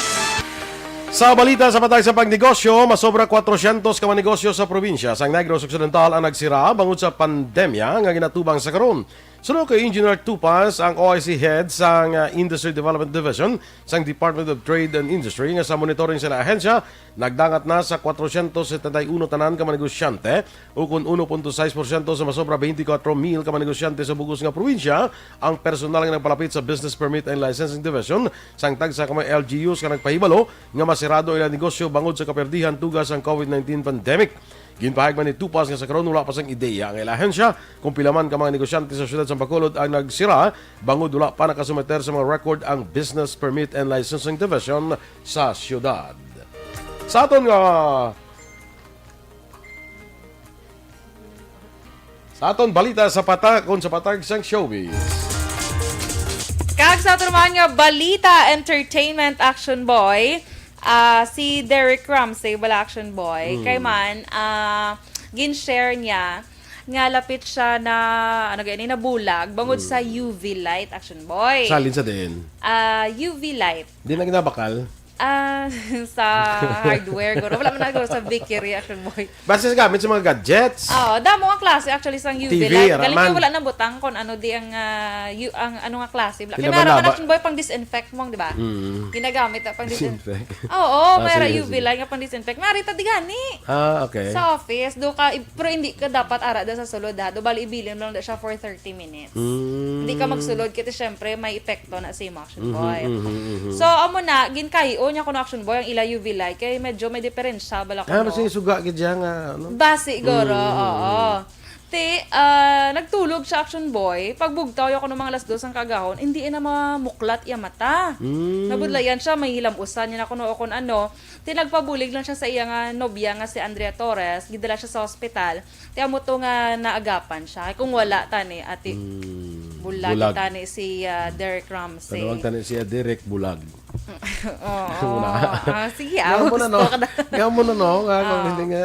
Sa balita sa patag sa pagnegosyo, masobra kwatrocientos ka mga negosyo sa probinsya sang Negros Occidental ang nagsira bangod sa pandemya nga ginatubang sa karon. Suno kay Engineer Tupas, ang O I C head sang, ah, Industry Development Division sang Department of Trade and Industry, nga sa monitoring sila ahensya, nagdangat na sa kwatrocientos setenta y uno tanan ka mga negosyante, ukon uno punto sais porsyento sa masobra twenty-four mil ka mga negosyante sa bug-os nga probinsya ang personal nga nagpalapit sa Business Permit and Licensing Division sang tagsa ka mga L G Us nga nagpahibalo nga masirado ila negosyo bangod sa kaperdihan tuga sang covid nineteen pandemic. Ginpahayag man ni Tupas nga sa karon wala pa sang ideya ang ila ahensya kung pila man ka mga negosyante sa siyudad sa Bacolod ang nagsira bangod wala pa nakasumiter sa mga record ang Business Permit and Licensing Division sa siyudad. Sa aton nga Sa aton balita sa patag, kon sa patag sang showbiz. Kag sa aton man nga balita, entertainment action boy, ah, si Derek Ramsey, wala action boy. Hmm. Kay man, ah, gin-share niya nga lapit siya na, ano gani, nabulag bangod sa Hmm. U V light, action boy. Salin sa din? Ah, U V light. Di na ginabakal? Ah, sa hardware, guro. Wala man na, guro, sa bakery, action boy. Basta sa gamit sa mga gadgets. Oo, damo nga klase actually sang U V T V, light. Galing kay man. Wala na butang kung ano di ang, ah, yu-, ang ano nga klase. Wala. Kaya Pinabanaba. Meron man action boy pang disinfect mo, di ba? Mm. Ginagamit na pang disin-, Disinfect. Oo, Ah, may ara sige, U V sige. Light nga pang disinfect. Narita di gani. Ah, okay. Sa office, do ka, i-, pero hindi ka dapat ara da sa sulod, ha. Do bali ibilin mo lang da siya for thirty minutes. Mm. Hindi ka magsulod, kasi syempre may epekto na sa imo action Mhm, boy. mhm, mhm. So, amo na, ginkayo niya kuno action boy ang ila U V light, kay medyo may diferensya, bala Ah, kuno. Basi suga gid siya nga, ano? Basi, guro, Mm, mm, oo. mm. Ti, ah, nagtulog siya, action boy. Pagbugtaw niya kuno mga alas dos ang kagahon, hindi na mamuklat iya mata. Mm. Nabudlayan siya, may hilam-usan niya na kuno o kun ano. Ti, nagpabulig lang siya sa iya nga nobya nga si Andrea Torres, gidala siya sa hospital. Ti, amo to nga naagapan siya. Ay, kung wala, tani, ati, Mm. Bulag. Bulag. Tani si, ah, Derek Ramsey. Tanawag tani siya Derek Bulag. Oo. Wala. Ah, sige, Nga ah, mo na, gusto no? Ka na. Nga mo na, no? Nga, kung Ah. hindi nga,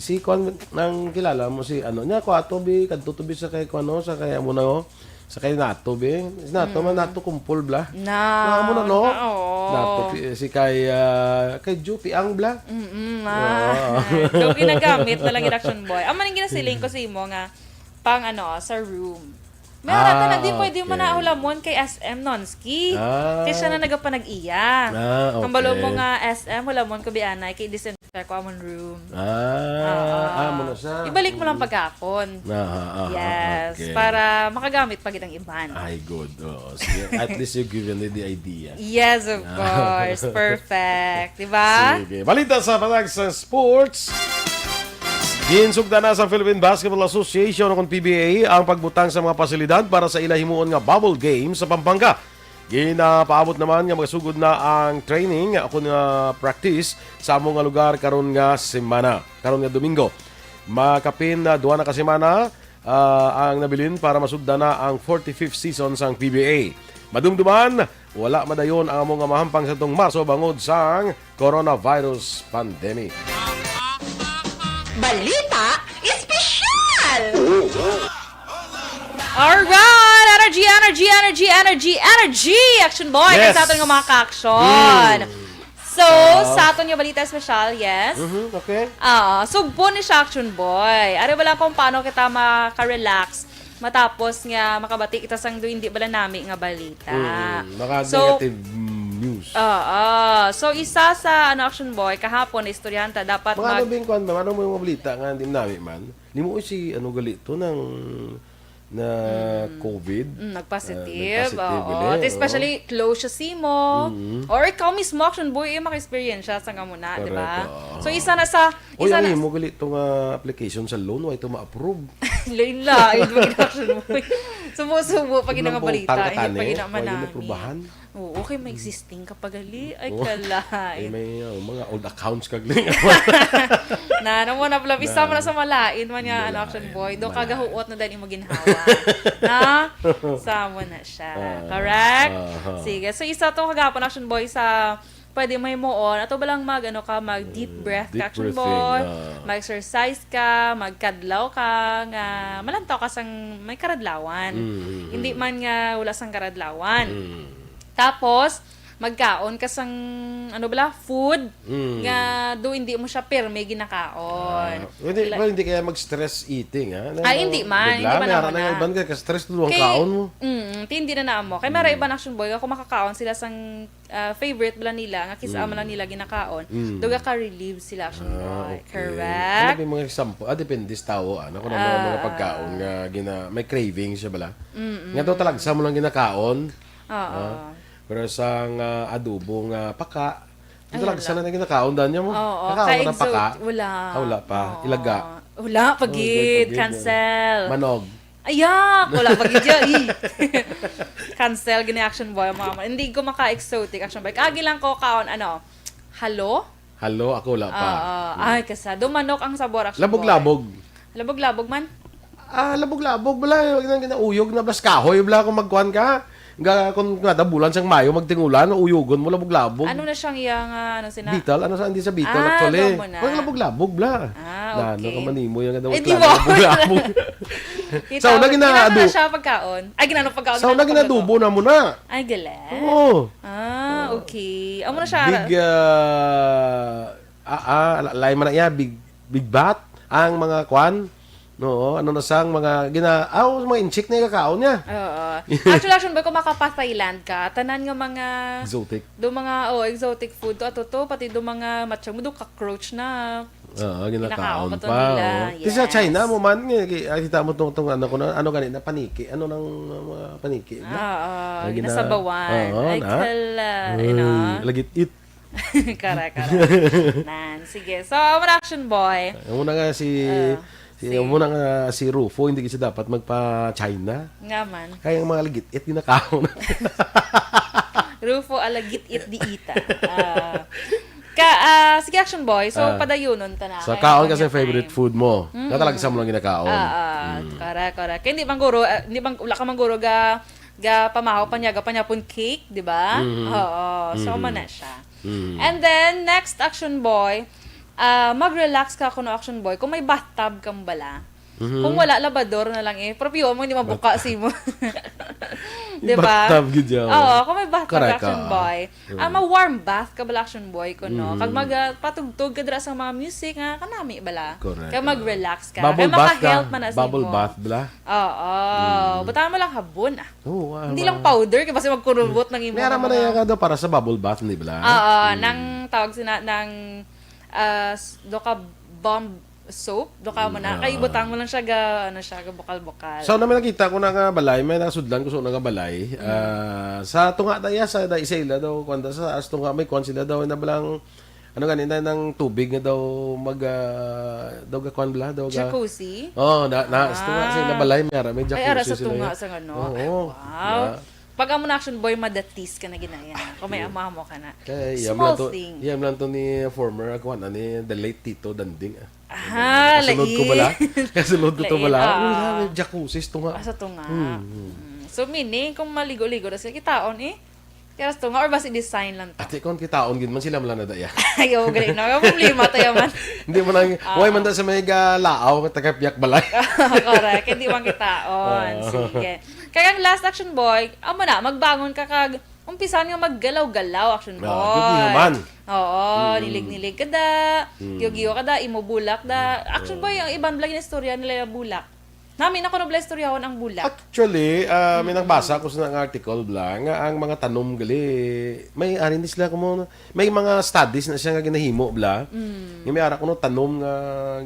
si Kwan, nang kilala mo si, ano, niya, ko ato, bi, kadto to, bi, sa kay, ko, ano, sa kay, amo na, oh. Sa kay Nato, bi. Si Nato, man, Mm. Nato Kumpol, bla. Na, Nga mo na, no? na, oo. Nato, pi-, si kay, ah, kay Ju Piang, bla. Mm-mm, ah. Oo. So, ginagamit na lang yung action boy. Ang maning ginasiling ko sa imo nga, pang, ano, sa room. May Ah, rata na di pwede mo okay. na hulamon kay S M Nonski. Ah. Kay siya na nagapanag-iya. Ah, okay. Ang balo mo nga S M, hulamon ko bianay kay disinfect ko amon room. Ah, Oo. ah, mo na siya. Ibalik mo lang Mm. pagkakon. Ah, ah, ah, Yes, okay. para makagamit pa gid ang iban. Ay, good. Oo, sige. At least you given me the idea. Yes, of Ah. course. Perfect. Di ba? Sige. Balita sa patag sa sports. Ginsugdan na sa Philippine Basketball Association o kon P B A ang pagbutang sa mga pasilidad para sa ila himuon nga bubble game sa Pampanga. Ginapaabot naman nga magasugod na ang training o kon nga practice sa amo nga lugar karon nga semana, karon nga Domingo. Makapin na duha na ka semana, ah, ang nabilin para masugdan na ang forty-fifth season sang P B A. Madumduman, wala madayon ang amo nga mahampang sa tong Marso bangod sang coronavirus pandemic. Balita Espesyal! Alright! At Energy, energy, energy, energy, energy! Action Boy, yes, sa aton nga mga ka-action. Mm. So, sa aton nga balita espesyal, yes? Mhm, okay. Ah, sugpon ni siya, Action Boy. Ari bala kung paano kita maka-relax matapos nga makabati kita sang do hindi bala nami nga balita. Mm, maka-, so, negative, mm, news. Oo. So, isa sa, ano, Action Boy, kahapon, naistoryahan ta, dapat mga mag- ano bing kwan ba? Ano mo yung balita nga hindi nami man? Di mo si, ano, gali to, nang na COVID. Mm, nag-positive. Ah, nag-positive, oo. Gali, oo. Especially close siya simo. Mm. Or ikaw mismo, Action Boy, eh, maka-experience siya sa nga muna, di ba? Correct, oo. So, isa na sa, uy, isa ang na imo gali to nga application sa loan, why to ma-approve? Lain-lain, pag Action Boy. Subo-subo, pag ina nga balita, eh, pag ina manami. Why na aprubahan? Oo, kay may existing ka pa gali. Ay, oh, kalay. Eh, may, uh, mga old accounts ka gali. Na, namo na pala. Bisa mo na sa malain man nga, ano, malain, Action Boy. Do malain. Kagahuot na din imo ginhawa. Na? Sa mo na siya. Ah, correct? Aha. Sige. So, isa to kagapon, Action Boy, sa pwede mo himuon. Ato ba lang mag, ano ka, mag deep, mm, breath ka, deep Action breathing, Boy? Ah. Mag-exercise ka, magkadlaw ka, nga malantaw ka sang may karadlawan. Mm, mm, mm. Hindi man nga wala sang karadlawan. Mm. Tapos, magkaon ka sang, ano bala, food, mm, nga do hindi mo siya pirmi ginakaon. Ah, hindi, like, well, hindi kaya mag-stress eating, ha? Ay, hindi man, hindi man. May ara na nga iban ka, ka-stress do ang kaon mo. Mm, ti hindi na naamo. Kay may ara iban, Action Boy, ako makakaon sila sang, ah, favorite bala nila, nga kis-a man lang nila ginakaon. Mm. Duga ka relieve sila, Action Boy. Ah, okay. Correct? Ano ba yung mga example? Ah, depende sa tao, ah. Ano, kung ano mga, ah, pagkaon nga gina-, may craving siya bala. Mm-mm. Nga daw talagsa mo lang ginakaon. Oo. Ah. Pero sang, ah, adobo nga paka, ay, wala. Talagsa na ginakaon dan niya mo. Oo, nakaon ka na paka? Wala. Ah, wala pa. Oo. Ilaga. Wala pa gid. Oh, wala pa gid. Cancel. Manog. Ayak, wala pa gid ya, eh. Cancel gini, Action Boy, mga ma-, hindi ko maka-exotic, Action Boy. Agi lang ko kaon, ano, halo? Halo, ako wala pa. Oo. Hmm. Ay, kasado. Manok ang sabor, Action Boy. Labog-labog. Labog-labog man? Ah, labog-labog, bala, wag nang ginauyog na, blas kahoy, bala, kung magkuhan ka. Nga, kung nga, bulan sang Mayo, magtingulan, uyugon mo, labog-labog. Ano na siyang iyang, ah, ano sina-, beetle? Ano sa, hindi sa beetle, ah, actually. Ano mo na? Wag labog-labog, bala. Ah, na, okay. Ano ka manimo, yung nga daw, eh, di ba? Labog-labog. Kita mo, ginano na siya pagkaon? Ay, ginano pagkaon? Sa una, ginadubo na mo na. Ay, galing. Oo. Ah, okay. Amo na siya. Big, ah, ah, ah, la-, lain man na iya, big, big bat. Ang mga kwan, no, ano na sang mga gina-, ah, oh, mga inchik na ikakaon niya. Oo. Actually, Action Boy, kung makapa-Thailand ka, tanan nga mga exotic. Do mga, oh, exotic food to, ato to, pati do mga matchang mo, do cockroach na. Oo, ginakaon pa, oh. Yes. Ti sa China mo man, nga, ki-, ah, kita mo tong, tong, ano ko na, ano gani na, paniki? Ano nang, uh, mga paniki? Oo, ang gina-, ginasabawan. Oo, ay, na? Kala, you know. Mm, lagit-it. Kara, kara. Nan, sige. So, amo na, Action Boy. Amo na nga si, ah, si, si, amo na nga si Rufo, hindi kasi dapat magpa-China. Nga man. Kaya ang mga lagit-it, ginakaon. Rufo, alagit-it di ita. Ah. Ka, ah, sige, Action Boy. So, ah, padayunon ta na. So, kay kaon ka sa favorite food mo. Mm-mm. Nga talaga sa mo lang ginakaon. Ah, ah. Mm. Correct, correct. Kaya hindi man guro, ah, hindi man, wala ka man guro ga, ga pamahaw pa niya, ga pa niya pun cake, di ba? Mm-hmm. Oo. So, mm-hmm, man na siya. Mm. And then, next, Action Boy, ah, mag-relax ka kuno, Action Boy, kung may bathtub kang bala. Mhm. Kung wala, labador na lang eh. Pero piyo mo, hindi mabuka si mo. Di ba? Bathtub gid siya. Oo, kung may bathtub, correct, Action Boy. Mm. Ah, ma-warm bath ka bala, Action Boy, kuno. Mhm. Kag mag, ah, patugtog ka dira sa mga music nga kanami bala. Correct. Kag mag-relax ka. Bubble bath ka. Kag maka-health man na sa imo. Bubble bath bala. Oo. Mm. Butangan mo lang habon, ah. Oo, ah, hindi lang powder, kay basi magkurubot nang imo. May ara man na iya nga daw para sa bubble bath, hindi bala? Oo, mm, nang tawag sina, nang, ah, s-, do ka bomb soap, do ka mo na. Mm, ah. Kay ibutang mo lang siya ga, ano siya, ga bukal-bukal. So, na may nakita ko na nga balay, may nasudlan ko sa una nga balay. Mm. Ah, sa tunga na iya, sa, da, sa ila daw, kuwan daw, sa, sa tunga, may kuwan sila daw, na balang, ano gani na, nang tubig nga daw mag, ah, daw ga kuwan bala, daw ga jacuzzi? Oh, na, na, sa tunga sa ila balay, may ara, may jacuzzi sila. Ay, ara sa tunga sa ano? Oo. Wow. Yeah. Pag amo na, Action Boy, madatis ka na ginaya. Kung may, yeah, amo-amo ka na. Kay, small thing. Yan lang to ni former, kuwan, ni the late Tito Danding, ah. Aha, lain. Kasulod ko bala. Kasulod ko to bala. Lain, ah. Uy, may jacuzzi sa tunga. Ah, sa tunga. Hmm, hmm. Mm. So, meaning, kung maligo-ligo na sila, kitaon eh. Kaya sa tunga, or basi design lang to? Ate, kung kitaon, gid man sila man lang na daya. Ay, oo, gali na. May problema tayo man. Hindi mo lang, ah, way man ta sa may ga-, laaw, taga-piyak balay. Correct. Hindi man kitaon. Ah. Sige. Kaya ang last, Action Boy, amo na, magbangon ka kag umpisan nga maggalaw-galaw, Action Boy. Ah, giyogiyo man. Oo, Mm. nilig-nilig ka da, Mm. giyogiyo ka da, imo bulak da. Mm. Action Boy, ang iban bala ginistorya nila yung bulak. Nami na kuno bala istoryahon ang bulak. Actually, ah, may Mm. nagbasa ko sa nga article bala nga ang mga tanom gali, may arin sila kumo, may mga studies na siya nga ginahimo bala. Mm. Nga may ara kuno tanom nga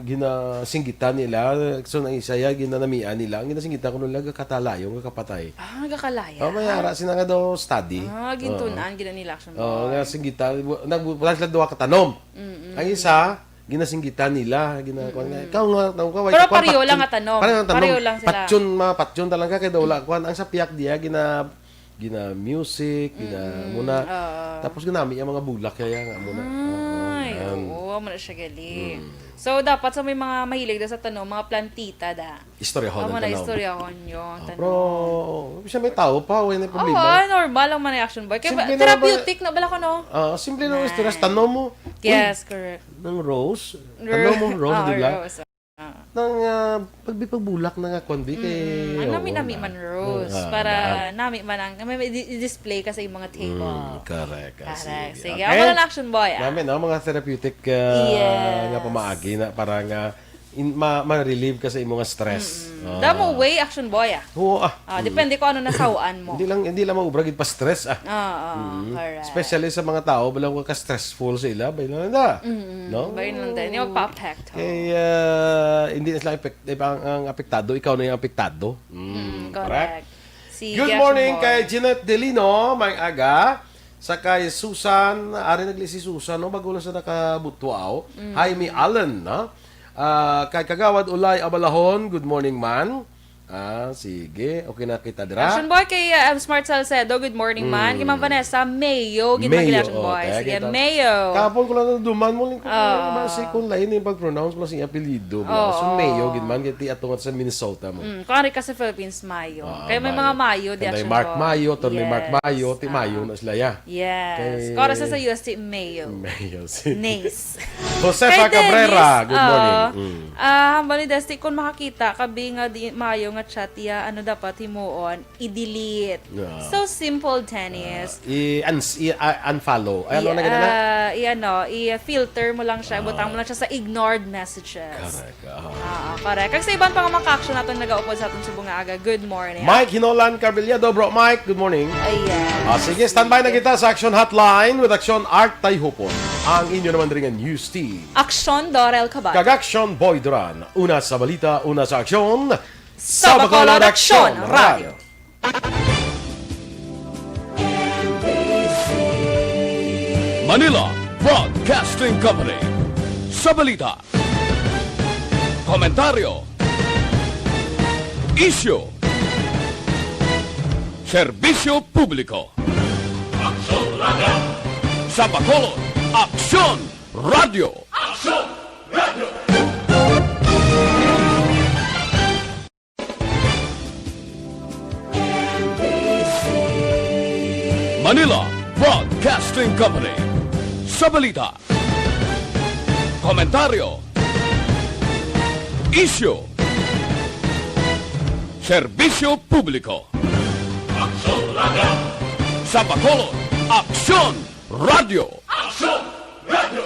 ginasinggitan nila, so ang isa ya ginanamian nila, ang ginasinggitan kuno nila gakatalayo, gakapatay. Ah, gakalayo. Oh, may ara sila nga daw study. Ah, gintunan, Oo. gina nila, Action Oo, Boy. nga singgitan, bu-, nagbu-, wala sila duha ka tanom. Mm-mm. Ang isa, ginasinggitan nila, gina-, Mm-mm. kuwan nga, ikaw nga, ikaw nga, Pero ikaw, pareho lang patyon, nga tanom. pareho lang tanom. Pareho lang sila. Patyon, mga patyon talaga, kay daw wala, kuwan, ang sa piyak diya, gina-, gina-music, gina-, Mm-mm, muna. oo. Tapos ginami ang mga bulak, kaya nga, muna. Oo, Ay, yan. oo, muna siya gali. Mm. So, dapat sa may mga mahilig na sa tanom, mga plantita da. Istoryahon Amo ang na tanom. istoryahon yung Ah, tanom. pero, siya may tao pa, wala na Oo, problema. ay, normal ang manay Action Boy. Kaya Simple na ba- therapeutic na bala ko, no? Ah, simple na Nice. istorya. Tanom mo. Yes, Uy, correct. ng rose. Ro-, Tanom mo rose, Oo, di ba? rose. Ah. Nang, ah, pagbipagbulak na nga, kundi kay, Mm, ang oo, nami-nami na. man rose. Oo, Para ah. nami man ang, may, may di-, i-display ka sa iyong mga table. Mm, correct. Ah, Correct. sige. Sige. Okay. Amo lang, Action Boy, ah. Nami, no? Mga therapeutic, ah, Yes. nga pamaagi na para nga in-, ma-, ma-relieve ka sa imong stress. Mm-mm. Ah. Damo way, Action Boy, ah. Oo, ah. Ah, Mm. depende kung ano nasawaan mo. Hindi lang, hindi lang maubra gid pa stress, ah. Oo, Mm. correct. Especially sa mga tao, bala ko ka-stressful sa ila, bay lang na. Mm-mm. No? Bay lang din. Yung magpa-affect, oh. Kay, ah, hindi na sila epek-, eh, ang, ang apektado, ikaw na yung apektado. Mm, Mm, correct. correct. Sige, Good morning Action Boy. kay Jeanette Delino, may aga. Sa kay Susan, ari nagli si Susan, no? Bago lang sa nakabutwaw. Mm. Jaime Allen, no? Ah, kay Kagawad Ulay Abalahon, good morning, man. Ah, sige. Okay na kita, dira. Action Boy kay, uh, M Smart Salcedo, good morning, man. Mm. Kay Ma'am Vanessa, Mayo, gid man Mayo, gid Action Boy. okay, Sige, kita. Mayo. Kahapon ko lang naduman mo, lingkod ko Oo. lang naman si kung lain yung pag-pronounce ko lang sa iyang apelyido, bro. So, Oo. Mayo, gid man, kay ti atungat sa Minnesota mo. Mm, kung ari ka sa Philippines, Mayo. Ah, Kaya may Mayo. mga Mayo, di Kay Action Mark Boy. Mayo, Attorney Mark Yes. Mayo, ti Ah. Mayo na sila, ya. Yes. Kay Kung sa U S T, Mayo. Mayo, si Nace. Josefa Kay Cabrera, Dennis, good morning. oo. Mm. Ah, hambal ni Dusty, kung makakita, kabi nga di, Mayo nga chat, ya, ano dapat himuon? I-delete. Yeah. So simple, Dennis. Ah, i-uns-, i-, ah, unfollow. Ay, ano I-, na gina na? ah, i-, ano, i-filter mo lang siya, Ah. butang mo lang siya sa ignored messages. Correct. Ah. Ah, correct. Kag sa iban pa nga mga ka-action naton nagaupod sa aton subong nga aga, good morning. Mike Hinolan Carvellado, bro Mike, good morning. Ayan. Ah, sige, standby na kita sa Action Hotline with Action Art Tayhupon. Ang inyo naman rin nga news team. Action Dorel Cabal. Kag Action Boy Duran. Una sa balita, una sa aksyon. Sa Bacolod Action Radio. Manila Broadcasting Company. Sa balita, komentaryo, isyu, serbisyo publiko. Aksyon Radio. Sa Bacolod, Aksyon Radio. Aksyon Radio. Manila Broadcasting Company. Sa balita, komentaryo, isyu, serbisyo publiko. Aksyon Radio. Sa Bacolod, Aksyon Radio. Aksyon Radio.